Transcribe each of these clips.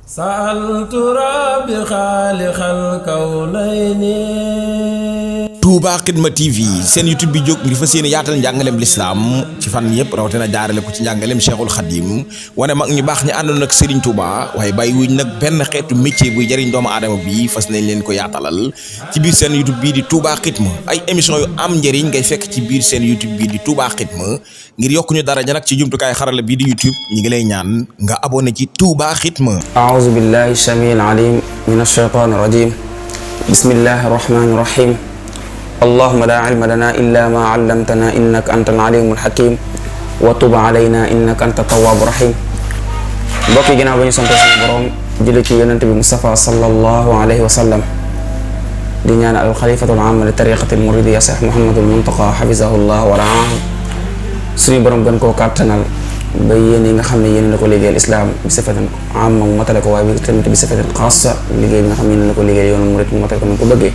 سألت ربي خالق الكونين. Touba Xidma TV seen YouTube bi jóg ngir fas yéene yaatal njàngaleem lislaam ci fan yëpp rawatina jaarale ko ci njàngaleem Cheikhul Khadim wane mag ñu baax ñi àndoon ak Serigne Touba waaye bàyyi wuñ nag benn xeetu métier buy jëriñ doomu aadama bi fas nañ leen ko yaatalal ci biir seen YouTube bii di Touba Xidma ay émission yu am njëriñ ngay fekk ci biir seen YouTube bii di Touba Xidma ngir yokku ñu daraja nag ci jumtukaay xarala bii di YouTube ñi ngi lay ñaan nga abonné ci Touba Xidma. A'uuzu billahi samiil aliim minash shaytaanir rajiim. Bismillahir rahmaanir rahiim. اللهم لا علم لنا إلا ما علمتنا إنك أنت العليم الحكيم وتب علينا إنك أنت التواب الرحيم. mbokk yi ginnaaw ba ñu sant suñu borom julli ci yonent bi Mustafa sallallahu alayhi wa sallam di ñaan al xalifatul aam li tariqatil muridiyya Cheikh Mouhamadul Muntaqa xafisahullah wa raahu suñu borom gën koo kàttanal ba yéen yi nga xam ne yéen la ko liggéeyal islam bi sifatin am mu matale ko waaye bi tamit bi sifatin xaasa liggéey bi nga xam ne yéen la ko liggéeyal yoonu murid mu matale ko ni ko bëggee.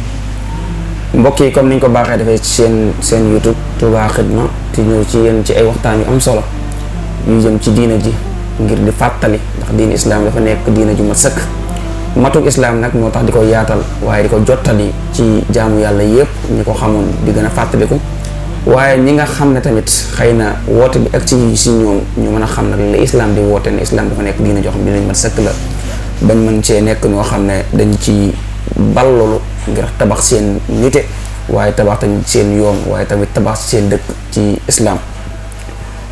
mbokk yi comme niñ ko baaxee defee ci seen YouTube Touba Xidma te ñëw ci yéen ci ay waxtaan yu am solo yu jëm ci diina ji ngir di fàttali ndax diina islam dafa nekk diina ju mat sëkk matuk islam nag moo tax di ko yaatal waaye di ko jottali ci jaamu yàlla yëpp ñi ko xamoon di gën a fàttaliku waaye ñi nga xam ne tamit xëy na woote bi ak ci si ñoom ñu mën a xam nag la islam di woote ne islam dafa nekk diina joo xam ne dinañ mat sëkk la bañ mën cee nekk ñoo xam ne dañ ci balloolu ngir tabax seen nite waaye tabax tamit seen yoon waaye tamit tabax seen dëkk ci islam.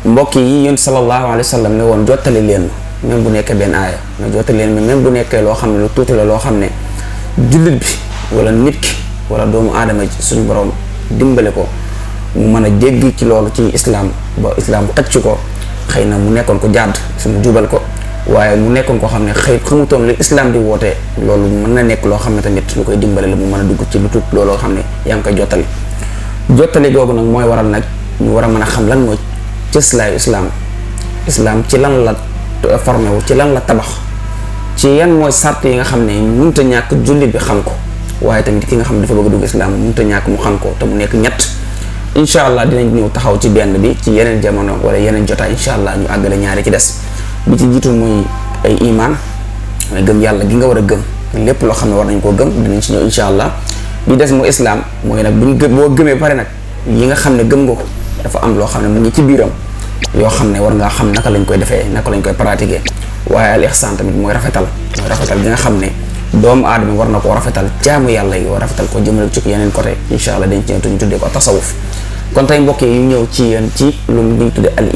mbokk yi yonent sallallahu alayhi wa sallam ne woon jottali leen même bu nekkee benn aaya nga jottali leen même bu nekkee loo xam ne lu tuuti la loo xam ne jullit bi wala nit ki wala doomu aadama ji suñu borom dimbale ko mu mën a jéggi ci loolu ci islam ba islam xëcc ko xëy na mu nekkoon ko jàdd suñu jubal ko waaye mu nekkoon koo xam ne xamutoon li islam di wootee loolu mën na nekk loo xam ne tamit lu koy dimbale la mu mën a dugg ci lu tuut looloo xam ne yaa ngi koy jottali googu nag mooy waral nag ñu war a mën a xam lan mooy cëslaayu islam ci lan la formé wu ci lan la tabax ci yan mooy sart yi nga xam ne mënut a ñàkk jullit bi xam ko waaye tamit ki nga xam ne dafa bëgg a dugg islam mënut a ñàkk mu xam ko te mu nekk ñett incha allah dinañ ñëw taxaw ci benn bi ci yeneen jamono wala yeneen jotaay incha allah ñu àggale ñaari ci des. bi ci jiitu muy ay iman mooy gëm yàlla gi nga war a gëm lépp loo xam ne war nañ koo gëm dinañ ci ñëw incha allah bi des mu islam mooy nag boo gëmee pare nag yi nga xam ne gëm nga ko dafa am loo xam ne mu ngi ci biiram yoo xam ne war ngaa xam naka lañ koy defee naka lañ koy pratiquer waaye al ihsan tamit mooy rafetal gi nga xam ne doomu aadama war na koo rafetal jaamu yàlla yi rafetal ko jëmale ci yeneen côté incha allah dañ ci ñëw ñu tuddee ko tasawuf kon tey mbokk yi ñu ñëw ci yéen ci lu ñu tuddee al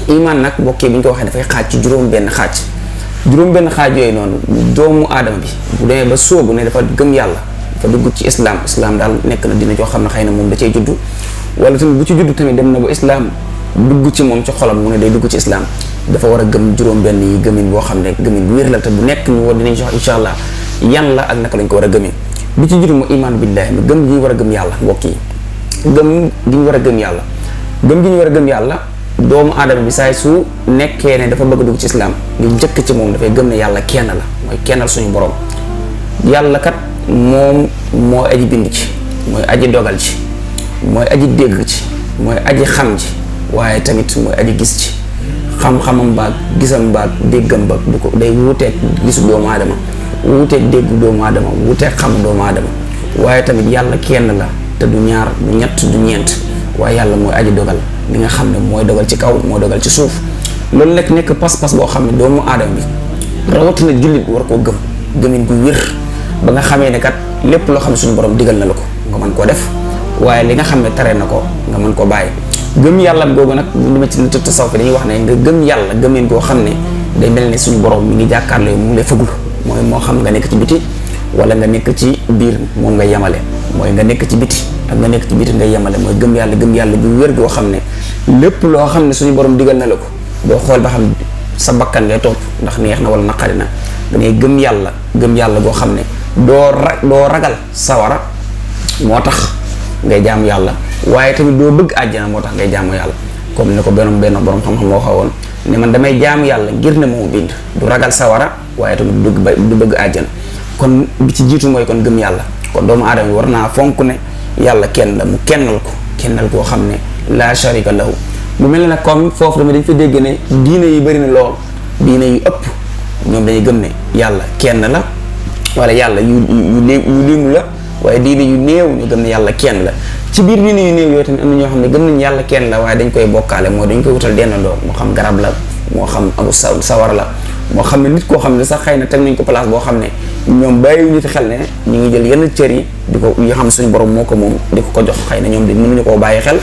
iman nag bokkee bi ñu ko waxee dafay xaaj ci juróom benn xaaj yooyu noonu doomu aadama bi bu demee ba sóobu ne dafa gëm yàlla dafa dugg ci islam daal nekk na dina joo xam ne xëy na moom da cee juddu wala tamit bu ci juddu tamit dem na ba islam dugg ci moom ci xolam mu ne day dugg ci islam dafa war a gëm juróom benn yi gëmin boo xam ne gëmin bu wér la te bu nekk ñu war dinañ jox incha allah yan la ak naka lañ ko war a gëmee bi ci jiitu mu iman billahi mi gëm gi ñu war a gëm yàlla mbokk yi gëm gi ñu war a gëm yàlla doomu aadama bi saay su nekkee ne dafa bëgg dugg ci islam li njëkk ci moom dafay gëm ne yàlla kenn la mooy kennal suñu borom yàlla kat moom moo aji bind ci mooy aji dogal ci mooy aji dégg ci mooy aji xam ci waaye tamit mooy aji gis ci xam-xamam baag gisam baag déggam baag du ko day wuuteeg gisu doomu aadama wuuteeg déggu doomu aadama wuuteeg xam doomu aadama waaye tamit yàlla kenn la te du ñaar du ñett du ñeent waaye yàlla mooy aji dogal li nga xam ne mooy dogal ci kaw moo dogal ci suuf loolu nekk pas-pas boo xam ne doomu aadama bi rawatina jullit war koo gëmin gu wér ba nga xamee ne kat lépp loo xam ne suñu borom digal na la ko nga mën koo def waaye li nga xam ne tere na ko nga mën koo bàyyi gëm yàlla googu nag bu demee ci nitu tasawuf dañuy wax ne nga gëm yàlla gëmin goo xam ne day mel ne suñu borom mi ngi jàkkaarloo mu ngi lay fëglu mooy moo xam nga nekk ci biti wala nga nekk ci biir moom nga yemale mooy nga nekk ci biti ak nga nekk ci biti nga yemale mooy gëm yàlla bu wér goo xam ne lépp loo xam ne suñu borom digal na la ko doo xool ba xam sa bakkan ngay topp ndax neex na wala naqari na da ngay gëm yàlla goo xam ne doo ragal sawara moo tax ngay jaamu yàlla waaye tamit doo bëgg àjjana moo tax ngay jaamu yàlla comme ne ko benn borom xam-xam moo xawoon ne man damay jaamu yàlla ngir ne moo bind du ragal sawara waaye tamit du bëgg àjjana kon bi ci jiitu mooy kon gëm yàlla kon doomu aadama bi war naa fonk ne yàlla kenn la mu kennal koo xam ne la sharika lahu mu mel ne nag comme foofu tamit dañ fa dégg ne diine yi bëri na lool diine yu ëpp ñoom dañuy gëm ne yàlla kenn la wala yàlla yu limu la waaye diine yu néew ñu gëm ne yàlla kenn la. ci biir diine yu néew yooyu tamit am na ñoo xam ne gëm nañ yàlla kenn la waaye dañ koy bokkaale mooy dañ koy wutal dendandoo moo xam garab la moo xam amu sawar la moo xam ne nit koo xam ne sax xëy na teg nañ ko place boo xam ne ñoom bàyyi ñu ci xel ne ñu ngi jël yenn cër yi di ko yoo xam ne suñu borom moo ko moom di ko jox xëy na ñoom di mënuñu koo bàyyi xel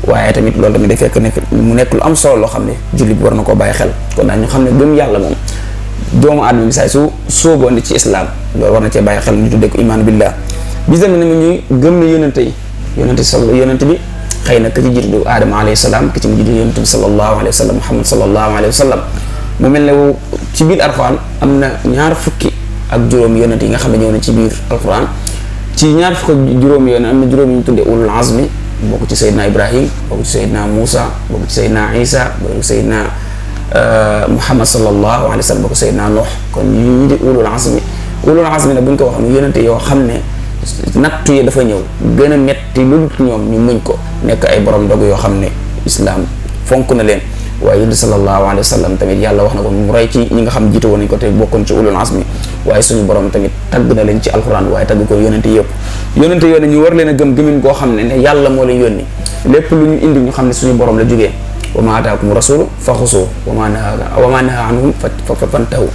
waaye tamit loolu tamit day fekk nekk mu nekk lu am solo loo xam ne jullit bi war na koo bàyyi xel kon daal ñu xam ne gëm yàlla moom doomu aadama bi saay su sóoboon ci islam loolu war na cee bàyyi xel ñu tuddee ko imaan billah bi tamit nag ñuy gëm ne yonente yi yonente bi xëy na ka ci jiitu du aadama alayhi salaam ki ci mu jiitu yonente bi sallallahu alayhi wa sallam muhammad sallallahu alayhi wa sallam mu mel ne ci biir alquran am na ñaar fukki ak juróom yonent yi nga xam ne ñëw na ci biir alquran ci ñaar fukki ak juróom yoon am na juróom yi ñu tuddee ulul azmi bokk ci Seydina Ibrahim bokk ci Seydina Moussa bokk ci Seydina Isa bokk ci Seydina Muhammad sallallahu alayhi wa sallam bokk ci Seydina Nuh kon ñu di ulul azmi nag bu ñu ko wax mu yonente yoo xam ne nattu yi dafa ñëw gën a metti lu dul ñoom ñu muñ ko nekk ay borom dog yoo xam ne islaam fonk na leen waaye yonent sallallahu alayhi wa sallam tamit yàlla wax na ko mu roy ci ñi nga xam jiite woon nañ ko te bokkoon ci ulul azmi waaye suñu borom tamit tagg na leen ci alquran waaye tagg ko yonente yëpp yonente yooyu ñu war leen a gëmin koo xam ne yàlla moo leen yónni lépp lu ñu indi ñu xam ne suñu borom la jógee wa ma ataakum rasulu fa xusuu wa ma naha anhum fa fantahu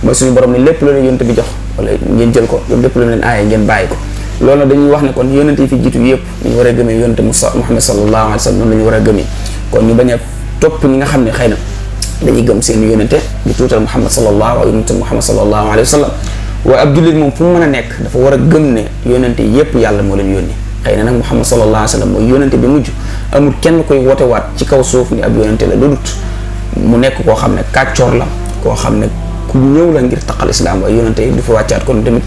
mooy suñu borom ne lépp lu leen yonente bi jox wala ngeen jël ko lépp lu leen aaye ngeen bàyyi ko loolu nag dañuy wax ne kon yonente yi fi jiitu yëpp ñu war a gëmee yonente Muhammad sallallahu alayhi wa sallam noonu la ñu war a gëmee kon ñu bañ a topp ñi nga xam ne xëy na dañuy gëm seen yonente di tuutal Muhammad sallallahu alayhi wa sallam waaye ab jullit moom fu mu mën a nekk dafa war a gëm ne yonente yépp yàlla moo leen yónni xëy na nag Muhammad sallallahu alayhi wa sallam mooy yonente bi mujj amul kenn koy wote waat ci kaw suuf ni ab yonente la dudut mu nekk koo xam ne kàccoor la koo xam ne ku ñëw la ngir taqal islam waaye yonente yi du fa wàccaat kon tamit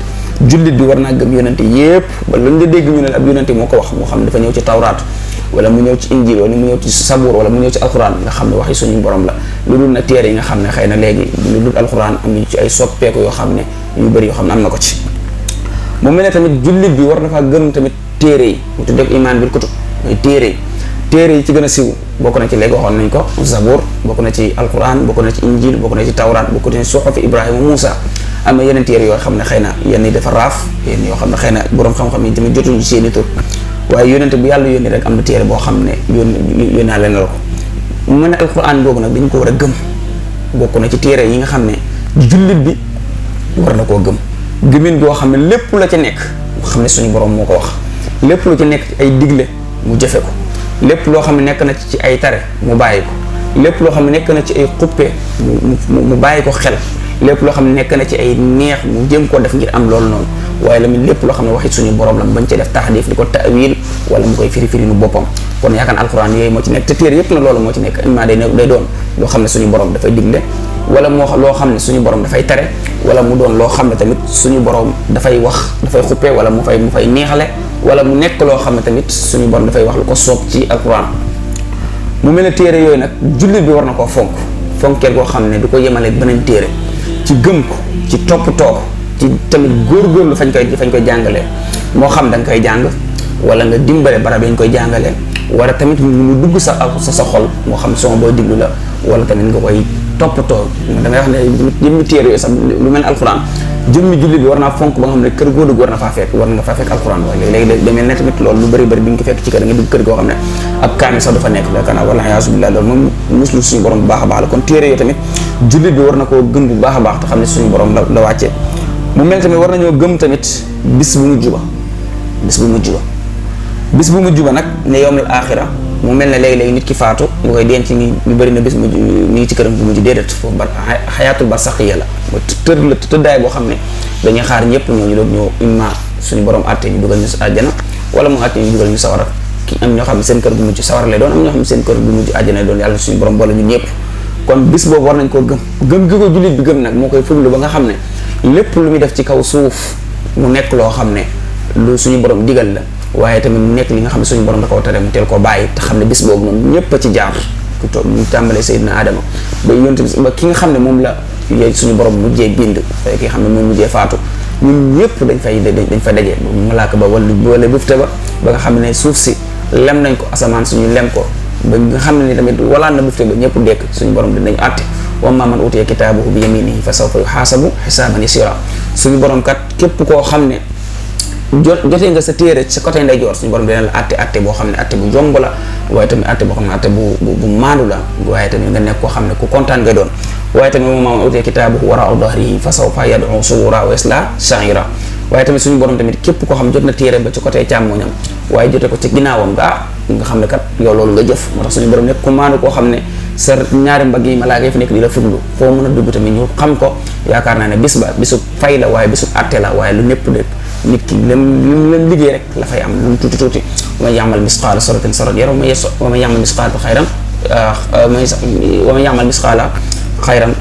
jullit bi war naa gëm yonente yépp ba luñ la dégg ñu ne ab yonente moo ko wax moo xam ne dafa ñëw ci tawraat wala mu ñëw ci injil wala mu ñëw ci sabuur wala mu ñëw ci alquran nga xam ne waxi suñu borom la lu dul nag téere yi nga xam ne xëy na léegi lu dul alquran am ci ay soppeeku yoo xam ne yu bëri yoo xam ne am na ko ci mu mel ne tamit jullit bi war dafa gëm tamit téere yi mu tuddee imaan bil kutub mooy téere yi ci gën a siw bokk na ci léegi waxoon nañ ko zabuur bokk na ci alquran bokk na ci injil bokk na ci tawraat bokk na ci suxufi ibrahima Muusa am na yeneen téere yoo xam ne xëy na yenn yi dafa raaf yenn yoo xam ne xëy na borom xam-xam yi tamit jotuñu seeni tur waaye yónnente bu yàlla yónni rek am na téere boo xam ne yónnaale na la ko mu ne alquran boobu nag dañu ko war a gëm bokk na ci téere yi nga xam ne jullit bi war na koo gëm gëmin boo xam ne lépp la ca nekk mu xam ne suñu borom moo ko wax lépp lu ci nekk ci ay digle mu jëfe ko lépp loo xam ne nekk na ci ay tare mu bàyyi ko lépp loo xam ne nekk na ci ay xuppe mu bàyyi ko xel lépp loo xam ne nekk na ci ay neex mu jëm koo def ngir am loolu noonu waaye la lépp loo xam ne waxi suñu borom la bañ ci def taxdif di ko ta'wil wala mu koy firi nu boppam kon yaakaar na alquran yooyu moo ci nekk te téere yépp na loolu moo ci nekk imma day doon loo xam ne suñu borom dafay digle wala moo loo xam ne suñu borom dafay tere wala mu doon loo xam ne tamit suñu borom dafay wax dafay xuppe wala mu fay neexale wala mu nekk loo xam ne tamit suñu borom dafay wax lu ko soob ci alquran mu mel ne téere yooyu nag jullit bi war na koo fonkeel koo xam ne du ko yemale beneen téere ci gëm ko ci toppatoo ko ci tamit góorgóorlu fañ koy jàngalee moo xam da nga koy jàng wala nga dimbale barab yi ñu koy jàngalee wala tamit mu dugg sa xol moo xam son booy diglu la wala tamit nga koy toppatoo damay wax ne jëmmi téere yooyu sax lu mel ne alxuraan jëmmi jullit bi war naa fonk ba nga xam ne kër goo dugg war nga faa fekk alxuraan waaye léegi da mel ne tamit loolu lu bëri bi nga ko fekk ci kër nga dugg kër goo xam ne ab kaamil sax dafa nekk la wala yaasu billah loolu moom muslu suñu borom bu baax a baax la kon téere yooyu tamit jullit bi war na koo gëm bu baax a baax te xam ne suñu borom la wàccee mu mel tamit war nañoo gëm tamit bis bu mujj ba nag ne yawmul aaxira mu mel ne léegi-léegi nit ki faatu nga koy denc ñu bëri na bis mujj mi ngi ci këram bu mujj déedéet foofu xayaatul barsaqiya la tëddaay boo xam ne dañuy xaar ñëpp ñoo ñu doon ñëw imma suñu borom àtte ñu dugal ñu àjjana wala mu àtte ñu dugal ñu sawara ki am ñoo xam ne seen kër bu mujj sawara lay doon am ñoo xam ne seen kër bu mujj àjjana lay doon yàlla suñu borom boole ñun ñëpp kon bis boobu war nañ koo gëm gi ko jullit bi gëm nag moo koy fuglu ba nga xam ne lépp lu muy def ci kaw suuf mu nekk loo xam ne lu suñu borom digal la waaye tamit mu nekk li nga xam ne suñu borom da koo tere mu teel koo bàyyi te xam ne bis boobu moom ñëpp a ci jaar ku toog ñu tàmbalee Seydina Adama ba yonte ba ki nga xam ne moom la suñu borom mujjee bind ki nga xam ne moom mujjee faatu ñun ñëpp dañ fa daje malaaka ba wala bufte ba nga xam ne suuf si nañ ko asamaan suñu lem ko ba nga xam ne ni tamit walaan na bufte ba ñëpp dekk suñu borom dinañ àtte wa ammaa man uutiya kitaabahu bi yaminihi fa sawfa yuhaasabu hisaaban yasiira. suñu borom kat képp koo xam ne jotee nga sa téere sa côté ndeyjoor suñu borom dina la atte boo xam ne atte bu jomb la, waaye tamit atte boo xam ne atte bu maandu la, waaye tamit nga nekk koo xam ne ku kontaan ngay doon. waaye tamit moom maa utiya kitaabahu waraa dahrihi fa sawfa yad'u subuura wa yaslaa sa'iira. waaye tamit suñu borom tamit képp koo xam jot na téere ba ci côté càmmoñam waaye jote ko ci ginnaawam nga xam ne kat yow loolu nga jëf. moo tax suñu borom nekk ku maandu koo xam ne sa ñaari mbagg yi malaaka yi fi nekk di la fuglu foo mën a dugg tamit ñu xam ko. yaakaar naa ne bis ba bisu fay la waaye bisu atte la, waaye lu népp de nit ki lim liggéey rek la fay am lu mu tuuti tuuti. wa man ya'mal misqaala sarratin sarran yara wa man ya'mal misqaala xayran wa man ya'mal misqaala xayran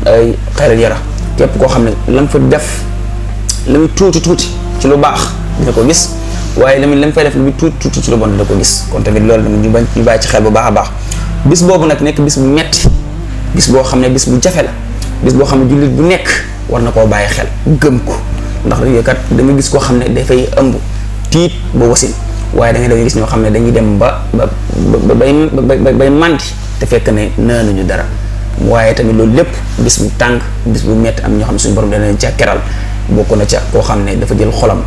yara. képp koo xam ne lam fa def la muy tuuti ci lu baax dina ko gis, waaye lam fay def lu muy tuuti ci lu bon dina ko gis. kon tamit loolu tamit ñu bàyyi ci xel bu baax a baax. bis boobu nag nekk bis bu metti, bis boo xam ne bis bu jafe la, bis boo xam ne jullit bu nekk war na koo bàyyi xel gëm ko. ndax kat da nga gis koo xam ne dafay ëmb tiit ba wasin, waaye da ngay gis ñoo xam ne dañuy dem ba bay màndi te fekk ne naanuñu dara. waaye tamit loolu lépp bis bu tàng, bis bu metti am ñoo xam ne suñu borom dana leen ca keral. bokk na ca koo xam ne dafa jël xolam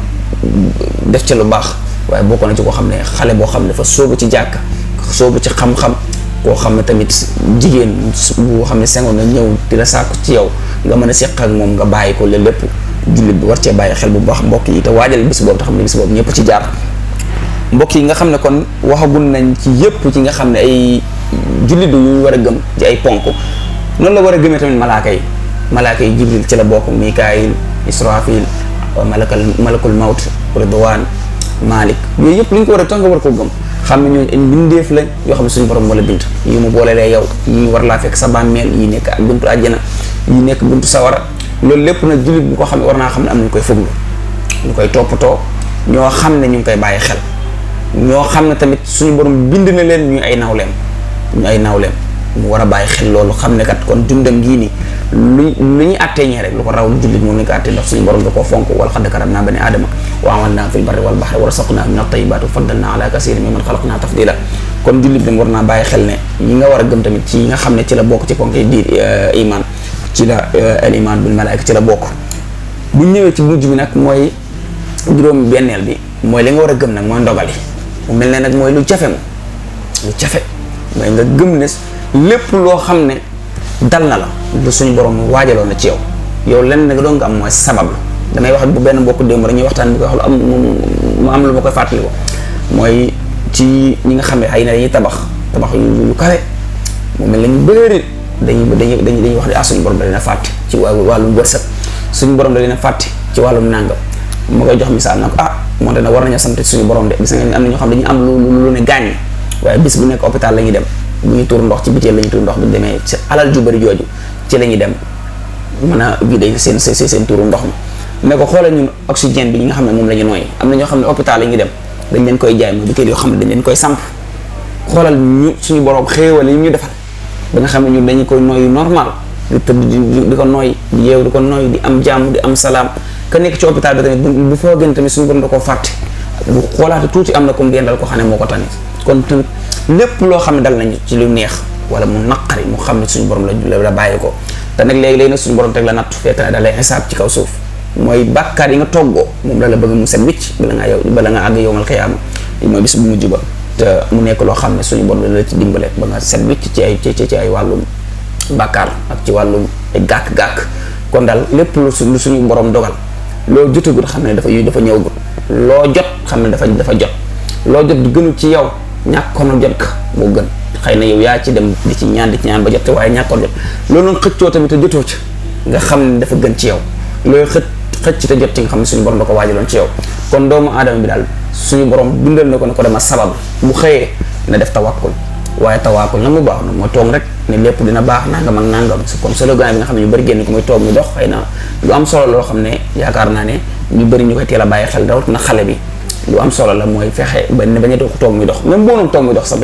def ca lu baax, waaye bokk na ci koo xam ne xale boo xam ne dafa sóobu ci jàkk, sóobu ci xam-xam. koo xam ne tamit jigéen boo xam ne sengoon na ñëw di la sàkku ci yow nga mën a seq ak moom nga bàyyi ko la lépp. jullit bi war cee bàyyi xel bu baax mbokk yi te waajal bis boobu te xam ne bis boobu ñëpp ci jaar. mbokk yi nga xam ne kon waxagun nañ ci yëpp ci nga xam ne ay jullit yu war a gëm ci ay ponk. noonu la war a gëmee tamit malaaka yi jibril ci la bokk, mikaayil, israfil, malakul mawt, ridwaan, malik. yooyu yëpp li ñu ko war a tax nga war koo gëm, xam ne ñooñu ay mbindeef lañ yoo xam ne suñu borom moo la bind. yi mu boolelee yow yi war laa fekk sa bàmmeel, yi nekk ak buntu àjjana, yi nekk buntu sawara. loolu lépp nag jullit bu ko xam ne war naa xam ne am nañu koy fuglu, ñu koy toppatoo, ñoo xam ne ñu ngi koy bàyyi xel, ñoo xam ne tamit suñu borom bind na leen ñu ay nawleem mu war a bàyyi xel loolu. xam ne kat kon dundam gii nii lu ñuy àttee ñee rek lu ko raw jullit moom lañ ko àttee, ndax suñu borom da koo fonk. wala qad karamnaa banii aadama wa hamalnaahum fil barri wal bahri wa razaqnaahum mina at-tayyibaati wa faddalnaahum alaa kasiirin mimman xalaqnaa tafdiilaa. kon jullit bi war naa bàyyi xel ne yi nga war a gëm tamit ci yi nga xam ne ci la bokk ci ponk di iman, ci la al iman bil malaayika ci la bokk. bu ñëwee ci mujj bi nag mooy juróom benneel bi, mooy li nga war a gëm nag mooy ndogali. mu mel ne nag mooy lu jafe mooy nga gëm ne lépp loo xam ne dal na la lu suñu borom waajaloon na ci yow lenn nag doon nga am mooy sabab la. damay wax bu benn mbokk démb rek ñuy waxtaan bi koy wax lu am mu am lu ma koy fàttali ko, mooy ci ñi nga xam ne ay na dañuy tabax yu kawe. mu mel ne ñu bëri dañuy wax ne suñu borom da leen a fàtte ci wàllum wërsëg, suñu borom da leen a fàtte ci wàllum nàngam. ma koy jox misaal na ko moonte nag war nañoo sant suñu borom de. gis nga am na ñoo xam dañuy am lu ne gaañ, waaye bis bu nekk hôpital la ñuy dem, bu ñu tuur ndox ci biteel la ñuy tuur ndox, bu ñu demee ci alal ju bëri jooju ci la ñuy dem mën a vider seen tuuru ndox mi. ne ko xoolal ñun oxygène bi ñi nga xam ne moom la ñu nooy, am na ñoo xam ne hôpital la ñuy dem dañ leen koy jaay mooy biteel yoo xam ne dañ leen koy samp. xoolal ñu suñu borom xéewal yi ñu defal ba nga xam ne ñun dañu koy nooy normal, di tëdd di ko nooy, di yeew di ko nooy, di am jàmm, di am salaam. ka nekk ci hôpital bi tamit bu foo gën tamit suñu borom da koo fàtte, bu xoolaate tuuti am na comme dendal ko xam ne moo ko tane. kon tamit lépp loo xam ne dal nañu ci lu neex wala mu naqari mu xam ne suñu borom la bàyyi ko. te nag léegi nag suñu borom teg la nattu fekk na da lay xisaab ci kaw suuf, mooy bàkkaar yi nga toggoo moom la bëgg mu set wicc bala nga àgg yowmal xiyaama, mooy bis bu mujj ba. te mu nekk loo xam ne suñu borom la ci dimbale ba nga set wicc ci ay wàllum bàkkaar ak ci wàllum ay gàkk-gàkk. kon daal lépp lu suñu borom dogal loo jotagul xam ne dafa ñëwagul, loo jot xam ne dafa jot, loo jot di gënul ci yow ñàkkoon jot ka moo gën. xëy na yow yaa ci dem di ci ñaan ba jot waaye ñàkkoon jot loolu noonu xëccoo tamit te jotoo ci nga xam ne dafa gën ci yow, looy xëcc te jot ci nga xam ne suñu borom da ko waajaloon ci yow. kon doomu aadama bi daal suñu borom bindal na ko ne ko dama sabab bu xëyee na def tawakkul, waaye tawakkul na mu baax na mooy toog rek ne lépp dina baax nangam ak nangam. comme slogan bi nga xam ne ñu bëri génn ko muy toog muy dox, xëy na lu am solo loo xam ne yaakaar naa ne ñu bëri ñu koy teel a bàyyi xel rawatina xale bi. lu am solo la mooy fexe ba ne bañ a toog muy dox, même boo doon toog muy dox sax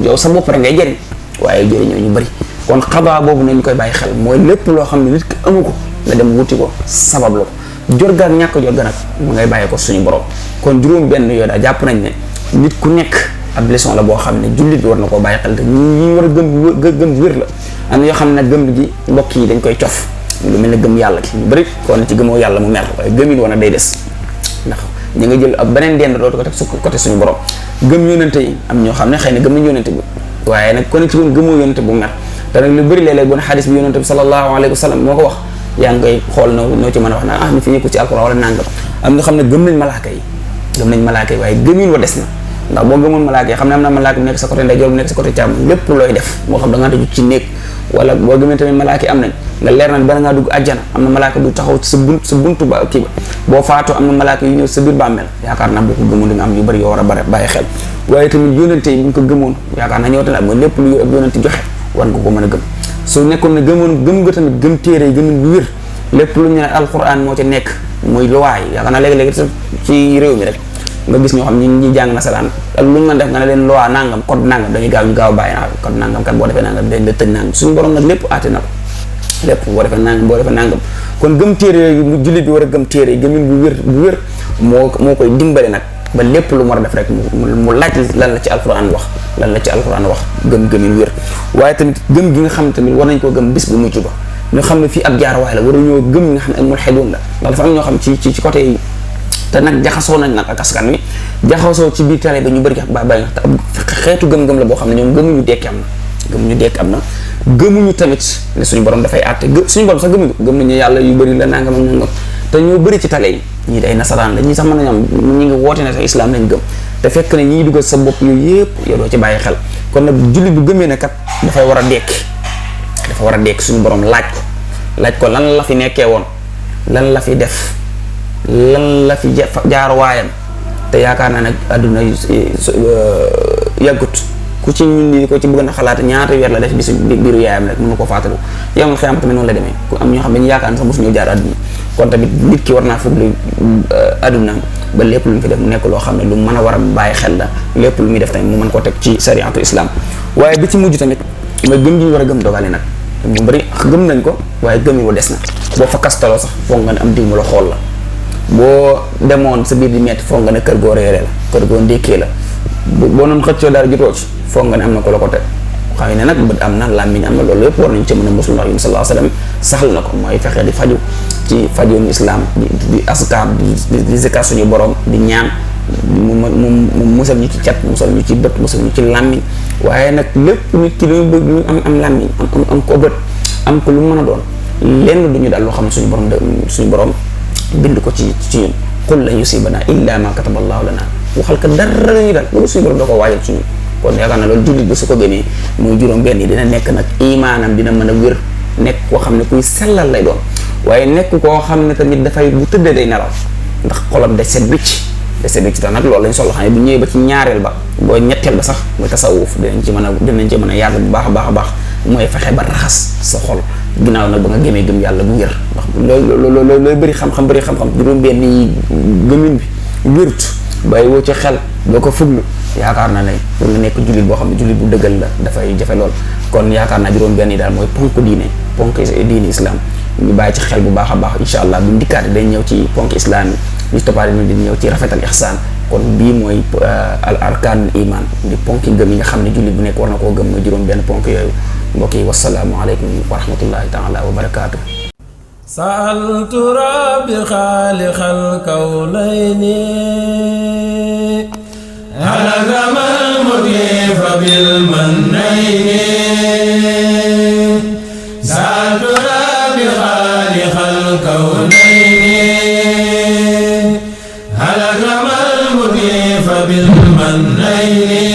yow sa bopp rek ngay jëriñ waaye jëriñoo ñu bëri. kon xabaar boobu nañu koy bàyyi xel, mooy lépp loo xam ne nit ki amu ko la dem wuti ko sabab la ko jot ga ak ñàkk jot ga nag mu ngay bàyyi ko suñu borom. kon juróom benn yooyu daal jàpp nañ ne nit ku nekk ab leçon la boo xam ne jullit bi war na koo bàyyi xel te ñi war a gëm wér la am na yoo xam ne gëm gi mbokk yi dañ koy cof lu mel ne gëm yàlla gi ñu bëri ko ne ci gëmoo yàlla mu mer waaye gëm it woon day des ndax ñu nga jël ab beneen dend dootu ko teg su côté suñu borom gëm yónente yi am ñoo xam ne xëy na gëm nañ yónente bi waaye nag kon ci woon gëmoo yónente bu mer te nag lu bëri léeg-léeg bu ne xadis bi yónente bi sallallahu alayhi wa sallam moo ko wax yaa ngi koy xool noo ci mën a wax naa ni fi ñëkku ci alquran wala nangam am ñoo xam ne gëm nañ malaaka yi waaye gëmin wa des na ndax boo gëmoon malaaka yi xam ne am na malaaka bu nekk sa côté ndeyjoor bu nekk sa côté càmm lépp looy def moo xam da ngaa tëju ci néeg wala boo gëmee tamit malaaka yi am nañ nga leer na bala ngaa dugg àjjana am na malaaka du taxaw ci sa buntu ba kii ba boo faatoo am na malaaka yu ñëw sa biir bàmmeel yaakaar naa boo ko gëmoon di nga am yu bëri yoo war a bàyyi xel waaye tamit yónente yi bu ñu ko gëmoon yaakaar naa ñëw tamit mooy lépp lu yónente joxe war nga ko mën a gëm su nekkoon ne gëm nga tamit gëm téere yi gëmin bu wér lépp lu ñu ne alquran moo ci nekk muy luwaay yaakaar naa léegi-léegi ci réew mi rek nga gis ñoo xam ñi jàng nasaraan ak lu ñu mën def nga ne leen loi nangam code nangam dañuy gaaw bàyyi naa code nangam kat boo defee nangam dañ la tëj nangam suñu borom nag lépp àtte na ko lépp boo defee nangam kon gëm téere yooyu mu jullit bi war a gëm téere yi gëmin bu wér moo koy dimbale nag ba lépp lu mu war a def rek mu laaj lan la ci alquran wax gëmin wér waaye tamit gëm gi nga xam tamit war nañ koo gëm bis bu mujj ba ñu xam ne fii ab jaarwaay la war a ñoo gëm ñi nga xam ne ay mulhidun la ndax dafa am ñoo xam ci côté yi te nag jaxasoo nañ nag ak askan wi jaxasoo ci biir télé ba ñu bëri bàyyi te xeetu gëm-gëm la boo xam ne ñoom gëmuñu dekki am na gëmuñu tamit ne suñu borom dafay àtte suñu borom sax gëmuñu gëm nañu yàlla yu bëri la nangam ak nangam te ñoo bëri ci télé yi ñii day nasaraan la ñii sax mën nañu am ñi ngi woote ne sax islam lañ gëm te fekk ne ñii dugal sa bopp yooyu yëpp yow doo ci bàyyi xel kon nag jullit bu gëmee ne kat dafay war a dekki suñu borom laaj ko lan la fi nekkee woon lan la fi def lan la fi jaar waayam te yaakaar naa nag àdduna yàggut ku ci ñun ñi ko ci bëgg na xalaat ñaata weer la def bisu biiru yaayam rek mënu ko fàttalu yamul xiyam tamit noonu la demee ku am ñoo xam ne ñu yaakaar ne sax mosuñu jaar àdduna kon tamit nit ki war naa foog lu àdduna ba lépp lu mu fi def mu nekk loo xam ne lu mën a war a bàyyi xel la lépp lu muy def tamit mu mën koo teg ci sariatu islam waaye bi ci mujj tamit mooy gëm gi ñu war a gëm dogale nag mu bëri gëm nañ ko waaye gëm yi wa des na boo fa kastaloo sax foog nga ne am diw mu la xool la boo demoon sa biir di metti foog nga ne kër goo réeree la kër goo ndékkee la boo noon xëccoo dara jotoo ci foog nga ne am na ko la ko teg xëy na nag bët am na làmmiñ am na loolu yëpp war nañ ci mën a musul ndax yun sallallahu alayhi wasallam saxal na ko mooy fexe di faju ci fajoon islam di askar di zikar suñu borom di ñaan mu musal ñu ci cat musal ñu ci bët musal ñu ci làmmiñ waaye nag lépp nit ki lu bëgg ñu am làmmiñ am ko bët am ko lu mën a doon lenn duñu daal loo xam ne suñu borom bind ko ci ñun qul lan yusibana illa ma kataba allahu lana waxal ka dara lañuy daal loolu suñu borom da ko waajal ci ñun kon yaakaar na loolu jullit bi su ko gëmee muy juróom benn yi dina nekk nag imaanam dina mën a wér nekk koo xam ne kuy sellal lay doon waaye nekk koo xam ne tamit dafay bu tëddee day nelaw ndax xolam day set wicc te nag loolu lañ soxla xam ne bu ñëwee ba ci ñaareel ba boo ñetteel ba sax muy tasawuf dinañ ci mën a yàgg bu baax a baax mooy fexe ba raxas sa xol ginnaaw nag ba nga gëmee gëm yàlla bu wér ndax looy bëri xam-xam juróom benn yi gëmin bi wérut bàyyi woo ci xel doo ko fuglu yaakaar naa ne pour nga nekk jullit boo xam ne jullit bu dëggal la dafay jafe lool kon yaakaar naa juróom benn yi daal mooy ponk diine islam ñu bàyyi ci xel bu baax a baax incha allah bu ndikkaate day ñëw ci ponk islam yi ñu toppaale ñu di ñëw ci rafetal ihsaan kon bii mooy al arkaanul iman di ponk gëm yi nga xam ne jullit bu nekk war na koo gëm mooy juróom benn ponk yooyu mbokk yi wasalaamu aleykum wa rahmatullahi taala wa barakaatu. sa'altu rabbi xaaliqal kawnayni halakamal mukifa bil mannayni sa'altu rabbi xaaliqal kawnayni halakamal mukifa bil mannayni